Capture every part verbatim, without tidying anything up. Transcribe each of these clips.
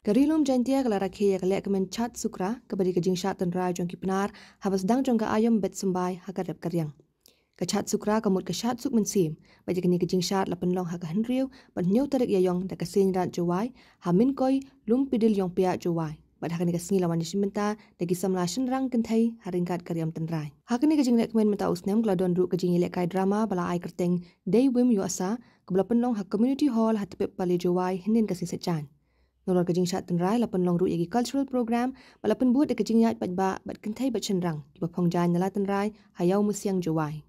Ka Ri Lum Jaintia ka la rakhe ïa ka lehkmen Chad Sukra, kaba dei ka jingshad tynrai jong ki Pnar, haba sdang jong ka aïom bet symbai ha ka rep ka riang. Ka Chad Sukra ka mut ka shad suk mynsiem, bad ïa kane ka jingshad la pynlong ha ka hynriew bad hynñiew tarik Ïaïong da ka Seiñ Raij Jowai, ha Mynkoi, Lum Pidil Ïongpiah Jowai. Bad ha kane ka sngi la wan ïashim bynta da ki samla shynrang kynthei ha ryngkat ka riam tynrai. Ha kane ka jinglehkmen mynta u snem ka la don ruh ka jingïalehkai drama ba la ai kyrteng Dei Wim Ïoh Sa, kaba la pynlong ha Community Hall ha Tpep Palei Jowai hynnin ka sngi Saitjaiñ. Nalor ka jingshad tynrai la pynlong ruh ïa ki cultural program, bad la pynbud da ka jingïaid paidbah bad kynthei bad shynrang kiba phong jaiñ na la tynrai ha Ïawmusiang Jowai.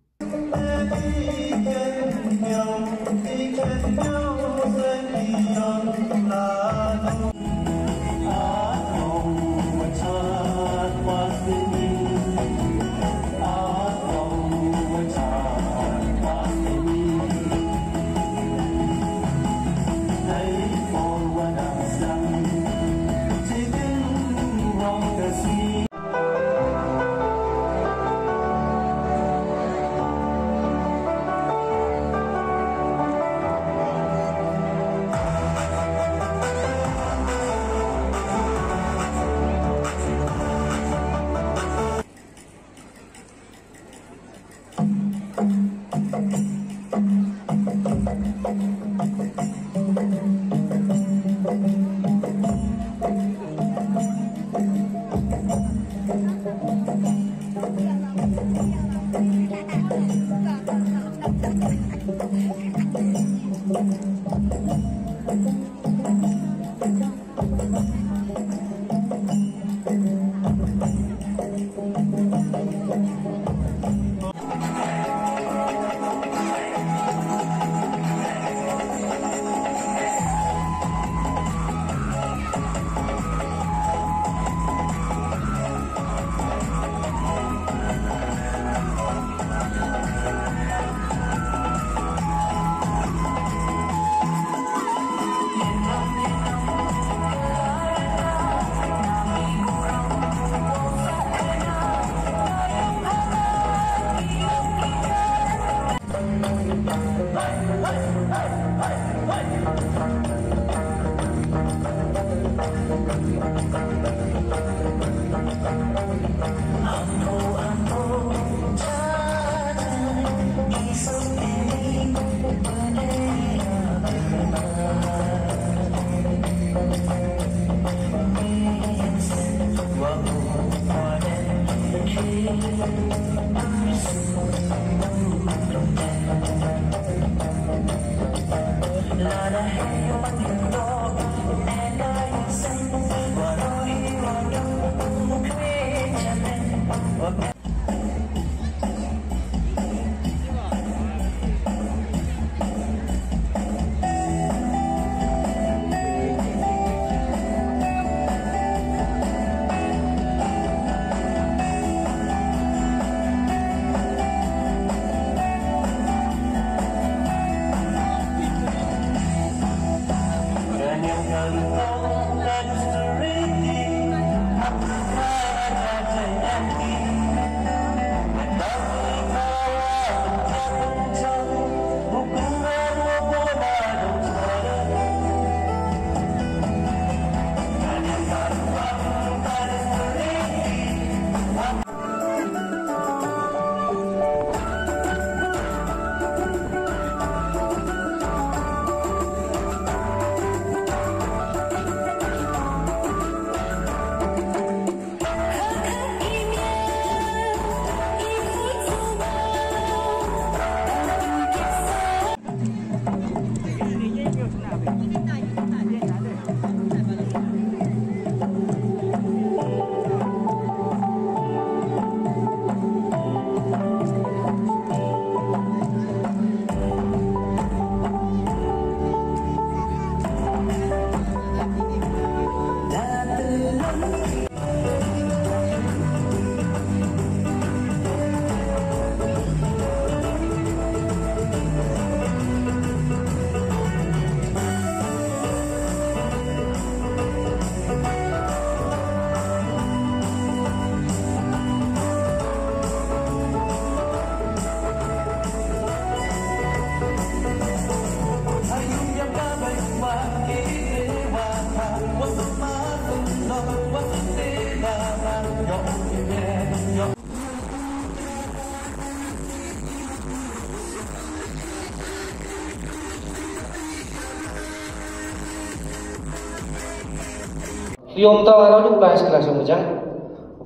Ïa um tang ara du lai skla song jang.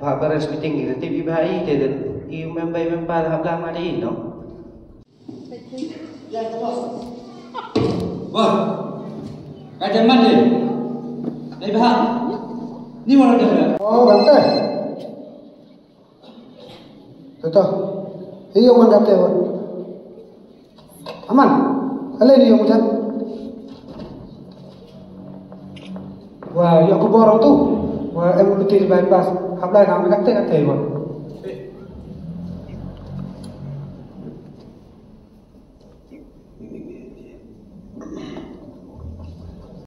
Ba beres meeting ïa tip i ba i te den. I member member hap la ma dei no. Wah. Ka jaman dei. Dei ba. Ni wala dei. Oh, kata. Toto. Iyo man kata wa. Aman. Ale ni yung jan. Wa yo ko boro tu. Wa em luti bypass. Hap lai na kata kata wa.